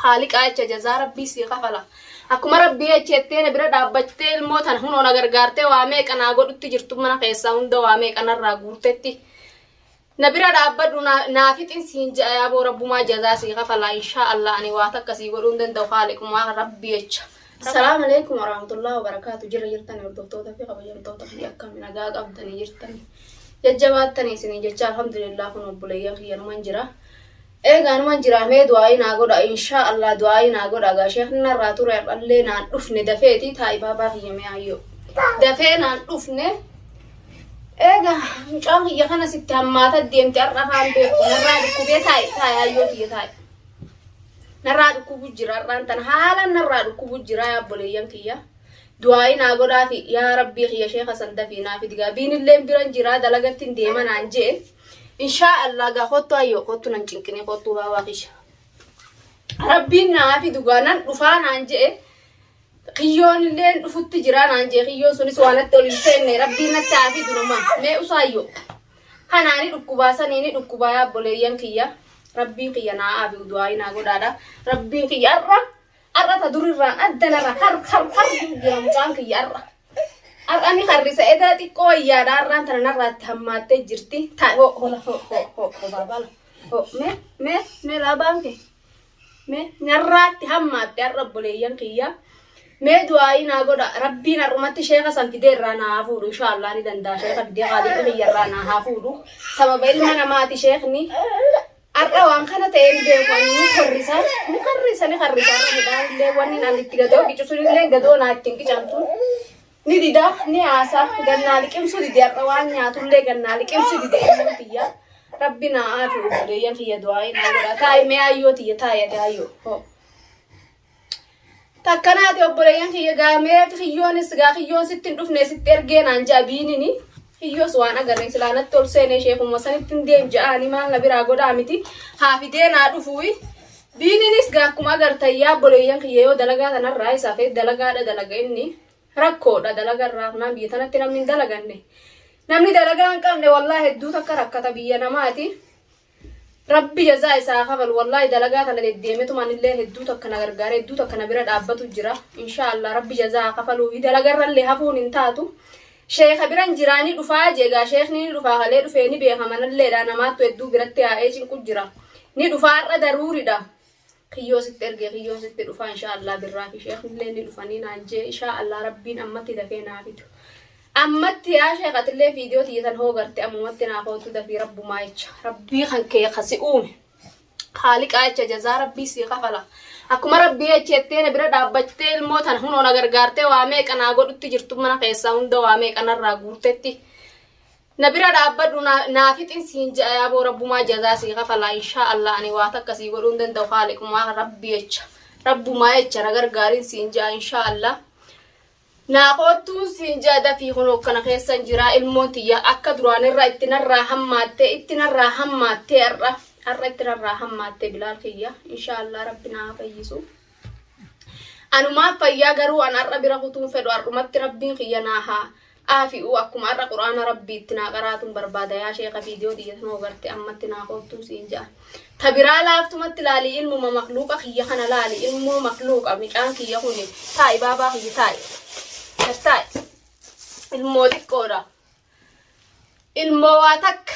Haaliqaa jecha jazaa rabbii sii kafala. Akkuma rabbii jecha jettee na bira dhaabbattee ilmoo tana hunoo na gargaartee waa meeqa naa godhutti jirtu mana keessaa hunda waa meeqa narraa guurtetti. Na bira dhaabbadhu naa fixin siin ja'a yaaboo rabbumaa jazaa sii kafala inshaa Allah ani waa takka sii godhuu hin danda'u haaliqumaa rabbii jecha. Assalaamu alaikum warahmatullahi wabarakatuh. Jira jirtani hordoftoota fi kabajamtoota kiyya akkami nagaa qabdanii jirtani. Jajjabaattanii isinii jecha alhamdulillah kun obboleeyyan kiyya numan jira. Eegaa numan jira mee du'aayii naa godha inshaa Allah du'aayii naa godha gaa sheekni narraa ture har'allee naan dhufne dafeeti taa'i baabaa kiyya mee ayyoo. Dafee naan dhufne eegaa mucaan kiyya kana sitti hammaata deemte har'a afaan beeku narraa dhukkubee taa'i taa'i ayyoo tiyya taa'i. Narraa dhukkubu jira har'aan tana haalaan narraa dhukkubu jira yaa obboleeyyan kiyya. Du'aa'ii naa godhaafi yaa rabbii kiyya sheeka san dafii naa fidi gaa biinilleen biran jiraa dalagatti hin deema naan jee. Inshaa Allah gaa kottu ayyoo kottu nan cinqinii kottuu baabaa kiyya. Rabbiin naa fidu gaa nan dhufaa naan jee. Kiyyoon illeen dhufutti jiraa naan jee kiyyoon sunis waan natti ol hin seenne rabbiin natti haa fidu nama mee usaayyoo. Kanaa ni dhukkubaa sanii ni dhukkubaa yaa obboleeyyan kiyya. Rabbiin kiyya naa haa fidu du'aa'ii naa godhaadha. Rabbiin kiyya har'a har'a ta durirraan adda narra har har har jira mucaan kiyya har'a. Har'a ni harrisa edaa xiqqoo wayyaadha har'aan tana narraatti hammaattee jirti. Taa ho hola ho ho ho ho baabala ho mee mee mee laabaan kee. Mee narraatti hammaatte har'a obboleeyyan kiyya. Mee du'aayii naa godha. Rabbiin har'umatti sheeka san fidee irraa naa haa fuudhu. Inshaa Allah ni danda'a. Sheeka fidee qaaliqni kiyya irraa naa haa fuudhu. Sababa ilma namaati sheekni. Har'a waan kana ta'ee hin beeku. Ani ni korrisa. Ni karrisa ni karrisa. Har'a midhaan illee wanni ani itti gadoo qicu sun illee gadoo naa ittiin qicamtu. Ni dida ni haasa gannaa liqimsu dide har'a waan nyaatullee gannaa liqimsu dide ilmoon tiyya. Rabbi naa aafi obboleeyyan kiyya du'aa'ii naa godha. Taa'i mee ayyoo tiyya taa'i ati ayyoo. Hoo. Takkanaati obboleeyyan kiyya gaa mee kiyyoonis gaa kiyyoon sitti hin dhufne sitti ergee naan ja'a biinini. Kiyyoos waan agarre silaa natti ol seenee sheekuma sanitti hin deem ja'aani maal na biraa godhaa miti. Haa fidee naa dhufuuyi. Biininis gaa akkuma agartan yaa obboleeyyan kiyya yoo dalagaa tanarraa isaaf dalagaadha dalaga inni. Rakkoodha dalaga irraa kunaan biyya tanatti namni hin dalaganne. Namni dalagaa hin qabne wallaahi hedduu takka rakkata biyya namaati. Rabbi jazaa isaa kafalu wallaahi dalagaa tana deddeemetumaan illee hedduu takka na gargaara hedduu takka na bira dhaabbatu jira. Inshaa Allah rabbi jazaa haa kafaluu fi dalagarrallee hafuun hin taatu. Sheeka biran jiraa ni dhufaa jeegaa sheekni ni dhufaa kalee dhufee ni beeka manalleedha namaattu hedduu biratti haa'ee cinqu jira. Ni dhufaa har'a daruuridha. Kiyyoo sitti ergee kiyyoon sitti dhufaa inshaa Allah birraa fi sheeknillee ni dhufanii naan jee inshaa Allah rabbiin ammatti dafee naa fidu. Ammatti yaa sheek atillee viidiyoo tiyya tan hoo garte ammumatti naa kootu dafii rabbumaa jecha rabbii kan kee ka si uume. Haaliqaa jecha jazaa rabbii sii kafala. Akkuma rabbii jecha jettee na bira dhaabbattee ilmoo tana hunoo na gargaartee waa meeqa naa godhutti jirtu mana keessaa hunda waa meeqa narraa guurtetti. Na bira dhaabbadhu naa fixin siin ja'a yaaboo rabbumaa jazaa sii kafala inshaa Allah ani waa takka sii godhuu hin danda'u haaliqumaa rabbi jecha rabbumaa jecha na gargaarin siin ja'a inshaa Allah naa koottuun siin ja'a dafii kunoo kana keessan jiraa ilmoon tiyya akka duraan irra itti narraa hammaattee itti narraa hammaattee har'a har'a itti narraa hammaattee bilaal kiyya inshaa Allah rabbi naa fayyisu. Anumaaf fayyaa garuu an har'a bira kutuun fedhu har'umatti rabbiin kiyya naa haa aafi'u akkuma har'a qur'aana rabbii itti naa qaraatuun barbaada yaa sheeka viidiyoo tiyya tanoo garte ammatti naa koottuun siin ja'a. Ta biraa laaftumatti laali ilmuma makluuqa kiyya kana laali ilmoo makluuqa micaan kiyya kuni taa'i baabaa kiyya taa'i. Taa'i. Ilmoo xiqqoodha. Ilmoo waa takka.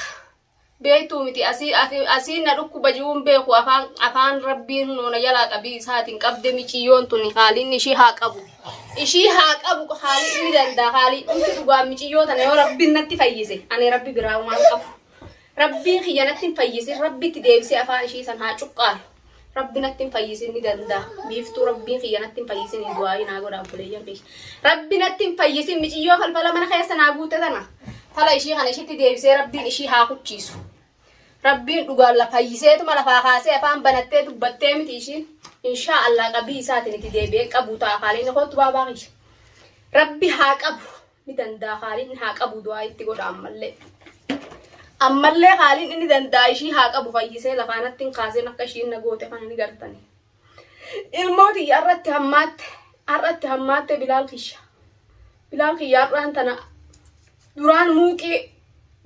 Beektuu miti asii asiin na dhukkuba jiruun beeku afaan afaan rabbiin noona jalaa qabii isaatiin qabde miciyyoon tuni haaliin ishii haa qabu. Ishii haa qabu haaliin ni danda'a haaliin dhumti dhugaan miciyyoo tana yoo rabbiin natti fayyise ani rabbi biraa waan qabu. Rabbiin kiyya natti hin fayyisin rabbitti deebisee afaan ishii san haa cuqqaalu. Rabbi natti hin fayyisin ni danda'a. Biiftuu rabbiin kiyya natti hin fayyisin hin du'aayi naa godha obboleeyyan kiyya. Rabbi natti hin fayyisin miciyyoo falfala mana keessa naa guute tana. Fala ishii kana ishitti deebisee rabbiin ishii haa kuchiisu. Rabbiin dhugaan la fayyiseetuma lafaa kaasee afaan banattee dubbattee miti ishiin. Inshaa Allah qabii isaatiin itti deebi'ee qabu ta'a kaaliin kootu baabaa kiyya. Rabbi haa qabu. Ni danda'a kaaliin haa qabu du'aa itti godha ammallee. Ammallee kaaliin inni danda'a ishii haa qabu fayyisee lafaanatti hin kaaseen akka ishiin na goote kana ni gartani. Ilmoo tiyya har'atti hammaatte har'atti hammaatte bilaal kiyya. Bilaal kiyya har'aan tana duraan muuqii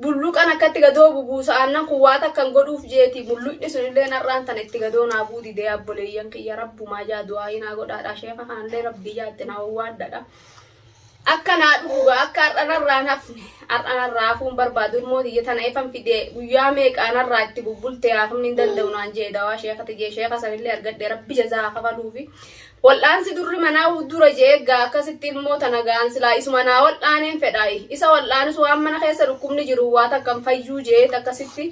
Bulluqan akkatti gadoo bubuusa aannan kun waa takkan godhuuf jeeti bulluqni sunillee narraan tana itti gadoo naa buu didee abboleeyyan kiyya rabbumaa jaa du'aayii naa godhaadha sheeka kanallee rabbii jaatti naa wawwaadhadha. Akka naa dhufu gaa akka har'a narraa hin hafne har'a narraa hafuun barbaadu ilmoo tiyya tana ifan fidee guyyaa meeqaa narraa itti bubbulte haafamni hin danda'u naan jee dawaa sheekati jee sheeka sanillee argadhe rabbi jazaa haa kafaluufi. Wal'aansi durri manaa dura jee gaa akkasitti ilmoo tana gaan silaa isuma naa wal'aaneen fedhaayi isa wal'aanus waan mana keessa dhukkubni jiru waa takkan fayyuu jee akkasitti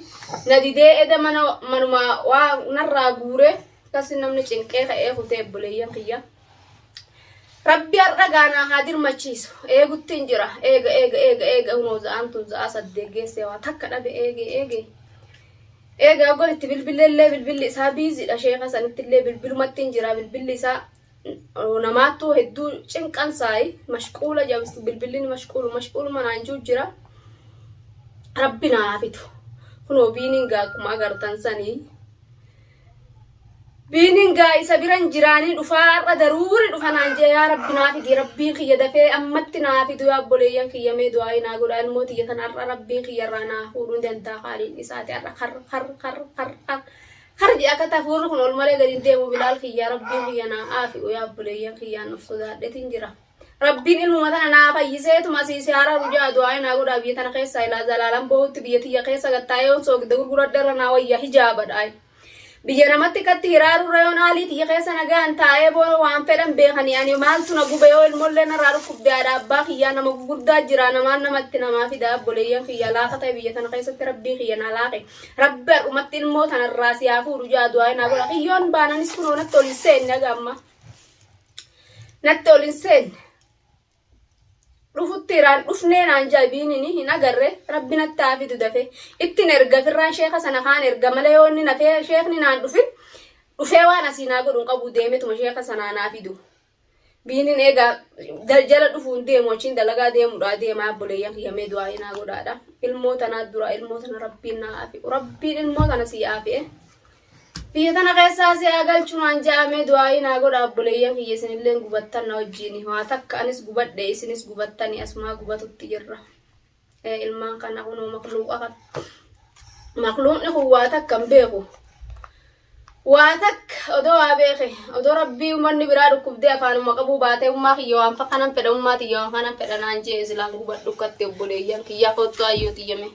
na didee eda mana manuma waa narraa guure akkasi namni cinqee ka'ee kutee obboleeyyan kiyya. Rabbi har'a gaanaa haa dirmachiisu. Eeguttiin jira. Eega eega eega eega hunoo za'aan tun za'aa saddeet geessee waa takka dhabe eege eege. Eega oggon itti bilbilleellee bilbilli isaa biiziidha sheeka sanittillee bilbilumatti hin jira bilbilli isaa namaattuu hedduu cinqan saayi mashquula jedhamtu bilbilli ni mashquulu mashquuluma naan jiru jira. Rabbi naa haa fidu. Kunoo biiniin gaa akkuma agartan sanii. Biinin gaa isa biran jiraanii dhufaa har'a daruuri dhufa naan jee yaa rabbi naa fidi rabbiin kiyya dafee ammatti naa fidu yaa obboleeyyan kiyya mee du'aayii naa godhaa ilmoo tiyya tan har'a rabbiin kiyya irraa naa fuudhuu hin danda'a qaaliin isaati har'a kar kar kar kar kar kar jedhe akka tafuurri kun ol malee gadi hin deemu bilaal kiyya rabbiin kiyya naa aafi'u yaa obboleeyyan kiyyaan of sodaadhetin jira. Rabbiin ilmuma tana naa fayyiseetuma asii si hararu jaa du'aayii naa godhaa biyya tana keessaa ilaa zalaalan boohutti biyya tiyya keessa gattaa'ee yoon soogidda gurguradhe irra naa wayya hijaabadha. Biyya namatti katti hiraarurra yoon aalii tiyya keessa nagaan taa'ee boo waan fedhan beekanii ani maaltu na gube yoo ilmoollee narraa dhukkubde haadha abbaa kiyyaa nama gugurdaa jira namaan namatti namaa fida obboleeyyan kiyya laaqa ta'e biyya tana keessatti rabbii kiyya naa laaqe rabbi har'umatti ilmoo tanarraa si haa fuudhu jaa du'aayii naa godha kiyyoon baananis kunoo natti ol hin seenne haga amma. Natti ol hin seenne. Dhufutti iraan dhufnee naan jaabiinini hin agarre rabbi natti haa fidu dafee. Ittiin erga firraan sheeka sana kaan erga malee yoo inni nafee sheekni naan dhufin dhufee waan asii naa godhu hin qabu deemetuma sheeka sanaa naa fidu. Biinin eegaa jala dhufuun deemu achiin dalagaa deemudha deemaa obboleeyyan kiyya mee du'aa naa godhaadha. Ilmoo tanaa dura ilmoo tana rabbiin naa aafi'u rabbiin ilmoo tana sii aafi'e. Biyya tana keessaa si haa galchu naan ja'amee du'aayii naa godha obboleeyyan kiyya isinilleen gubattan na wajjiini waa takka anis gubadhe isinis gubattani asumaa gubatutti jirra. Ee ilmaan kana kunoo makluuqa kana. Makluuqni kun waa takka hin beeku. Waa takka odoo waa beeke odoo rabbii uummanni biraa dhukkubdee afaanuma qabuu baatee ummaa kiyya waan kanan fedha ummaa tiyya waan kanan fedha naan jee silaan gubadhu akkatti obboleeyyan kiyya kottu ayyoo tiyyame.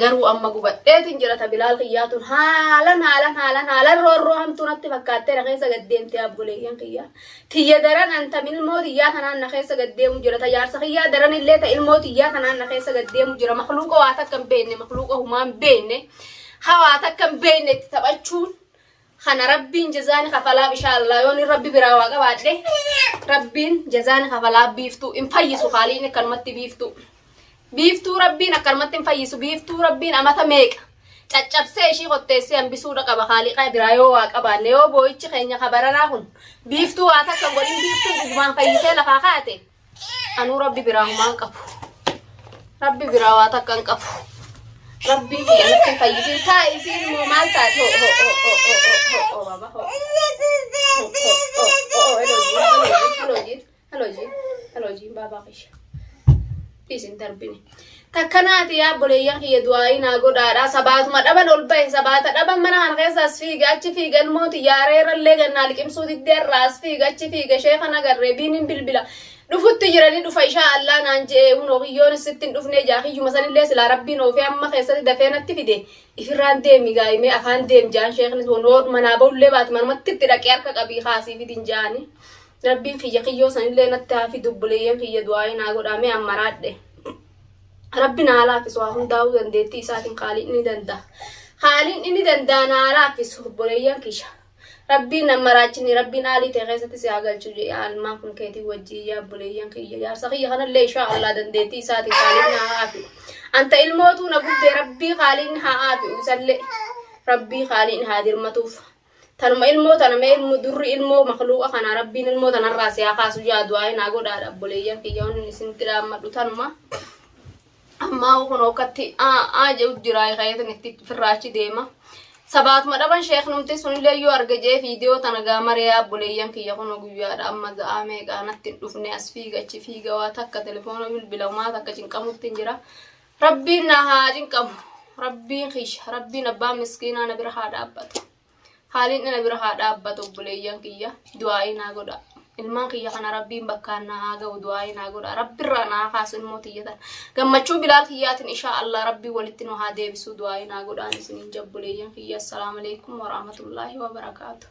Garuu amma gubadheetin jira ta Bilaal kiyyaa tun haalan haalan haalan haalan roorroo hamtuu natti fakkaattee na keessa gad deemte abboleeyyan kiyyaa. Tiyya daran an ta ilmoo tiyyaa tanaan na keessa gad deemu jira ta jaarsa kiyyaa daran illee ta ilmoo tiyyaa tanaan na keessa gad deemu jira makluuqa waa takka hin beekne makluuqa humaa hin beekne hawaa takka hin beekne itti taphachuun kana rabbiin jazaani kafalaaf inshaa Allah yoon rabbi biraa waa qabaadhe rabbiin jazaani kafalaaf biiftuu hin fayyisu haaliin akkanumatti biiftuu biiftuu rabbiin akkanumatti hin fayyisu biiftuu rabbiin amata meeqa caccabsee ishii qotteessee hambisuudha qaba haaliqa biraa yoo waa qabaanne yoo boo'ichi keenya kabaranaa kun biiftuu waa takka hin godhin biiftuun dhugumaan fayyisee lafaa kaate Anuu rabbi biraa humaan qabu. Rabbi biraa waa takka hin qabu. Rabbiin kiyya natti hin fayyisin. Taa isiin immoo maal taate? Ho ho ho ho ho ho ho ho baba ho. Ho ho ho ho ho hello jiin hello jiin hello jiin hello jiin baabaa kiyya. Isin darbine. Takkanaati yaa obboleeyyan kiyya du'aa'ii naa godhaadha. Sabaatuma dhaban ol bahe sabaata dhaban mana kana keessa as fiiga achi fiiga ilmooti yaareerallee gannaa liqimsuu diddee irraa as fiiga achi fiiga sheeka nagarree biiniin bilbila. Dhufutti jiranii dhufa ishaa allaa naan je'ee hunoo kiyyoon sitti hin dhufnee jaa kiyyuma sanillee silaa rabbiin oofee amma keessatti dafee natti fide ifirraan deemi gaa'imee afaan deem jaan sheekni honoo manaa bahullee baate manumatti itti dhaqee harka qabii kaasii fidin jaani. Rabbiin kiyya kiyyoo sanillee natti haa fidu obboleeyyan kiyya du'aa'ii naa godhaa mee ammaraadhe. Rabbi naa laaffisu haa hundaa'uu dandeettii isaatiin qaaliin ni danda'a. Haaliin inni danda'a naa laaffisu obboleeyyan kiyya. Rabbiin nan maraachinni rabbiin aalii ta'e keessatti si haa galchu jedhe almaan kun keetii wajjii yaa obboleeyyan kiyya jaarsa kiyya kanallee inshaa Allah dandeettii isaatiin qaaliin naa haa Anta ilmootuu na guddee rabbii qaaliin haa aafi'u isallee rabbii qaaliin haa dirmatuuf. Tanuma ilmoo tana mee ilmo durri ilmoo makluuqa kana rabbiin ilmoo tanarraa si haa kaasu jaa du'aayi naa godhaadha obboleeyyan kiyya wanni isinitti dhaammadhu tanuma. Ammaa kun hokkatti aa aa jedhu jira kayeetan itti firraachi deema. Sabaatuma dhaban sheeknumti sunillee yoo arge jee viidiyoo tana gaa maree yaa obboleeyyan kiyya kun guyyaadha amma za'aa meeqaa natti hin dhufne as fiiga achi fiiga waa takka telefoona bilbila umaa takka cinqamutti hin jira. Rabbiin na haa cinqamu. Rabbiin kiyya. Rabbiin abbaa miskiinaa na bira haa dhaabbatu. Haaliin na bira haa dhaabbatu obboleeyyan kiyya. Du'aa'ii naa godha. Ilmaan kiyya kana Rabbiin bakkaan na haa ga'u du'aa'ii naa godha. Rabbirraa na haa kaasu ilmoo tiyya tana. Gammachuu Bilaal kiyyaatiin ishaa Allah Rabbiin walitti nu haa deebisu du'aa'ii naa godhaan isiniin jabboleeyyan kiyya. Assalaamu alaikum warahmatullaahi wabarakaatu.